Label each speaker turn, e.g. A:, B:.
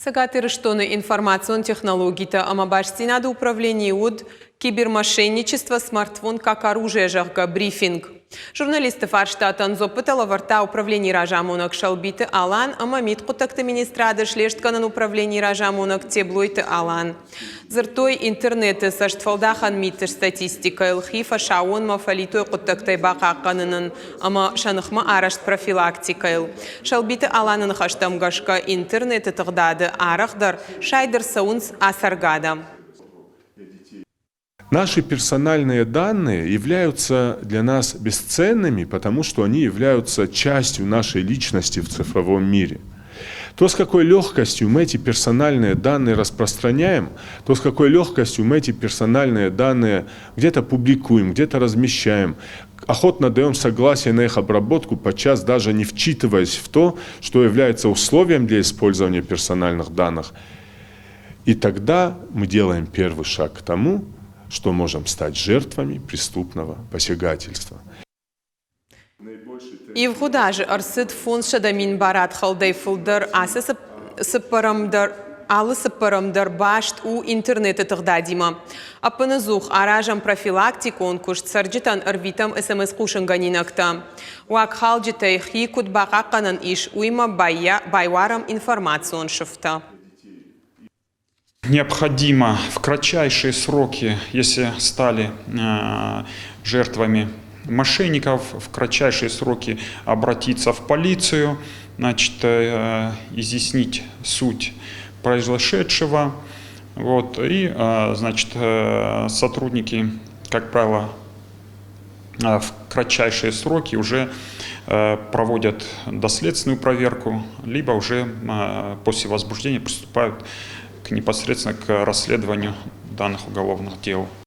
A: Цӕгат Ирыстоны информацион технологитӕ ӕмӕ бастдзинады управленийы уыд «Кибермошенничество. Смартфон как оружие», зӕгъгӕ, брифинг. Журналистты фарстатӕн дзуӕппытӕ лӕвӕрдта управленийы разамонӕг Сӕлбиты Алан ӕмӕ мидхъуыддӕгты министрады слестгӕнӕн управленийы разамонӕг Теблойты Алан. Дзырдтой интернеты цӕстфӕлдахӕн миты статистикӕйыл, хи фӕсаууонмӕ фӕлитой хъуыддӕгтӕй бахъахъхъӕнынӕн ӕмӕ сӕ ныхмӕ арӕзт профилактикӕйыл. Сӕлбиты Аланы ныхӕстӕм гӕсгӕ, интернеты тыгъдады арӕхдӕр сайд ӕрцӕуынц ацӕргӕ адӕм.
B: Наши персональные данные являются для нас бесценными, потому что они являются частью нашей личности в цифровом мире. То, с какой легкостью мы эти персональные данные распространяем, то, с какой легкостью мы эти персональные данные где-то публикуем, где-то размещаем, охотно даем согласие на их обработку, подчас даже не вчитываясь в то, что является условием для использования персональных данных. И тогда мы делаем первый шаг к тому, что можем стать жертвами преступного посягательства.
A: Ивгъуыд азы ӕрцыд 500 000 барадхӕлдӕй фылдӕр. Ацы цыппӕрӕм дӕр алы цыппӕрӕм дӕр баст у интернеты тыгъдадимӕ. Ӕппынӕдзух аразӕм профилактикон куыст, цӕрджытӕн ӕрвитӕм СМС-хъусынгӕнинӕгтӕ. Уагхалджытӕй хи куыд бахъахъхъӕнӕн ис, уыимӕ байуарӕм информацион сыфтӕ.
C: Необходимо в кратчайшие сроки, если стали жертвами мошенников, в кратчайшие сроки обратиться в полицию, значит, изъяснить суть произошедшего. Вот, и, значит, сотрудники, как правило, в кратчайшие сроки уже проводят доследственную проверку, либо уже после возбуждения приступают к непосредственно к расследованию данных уголовных дел.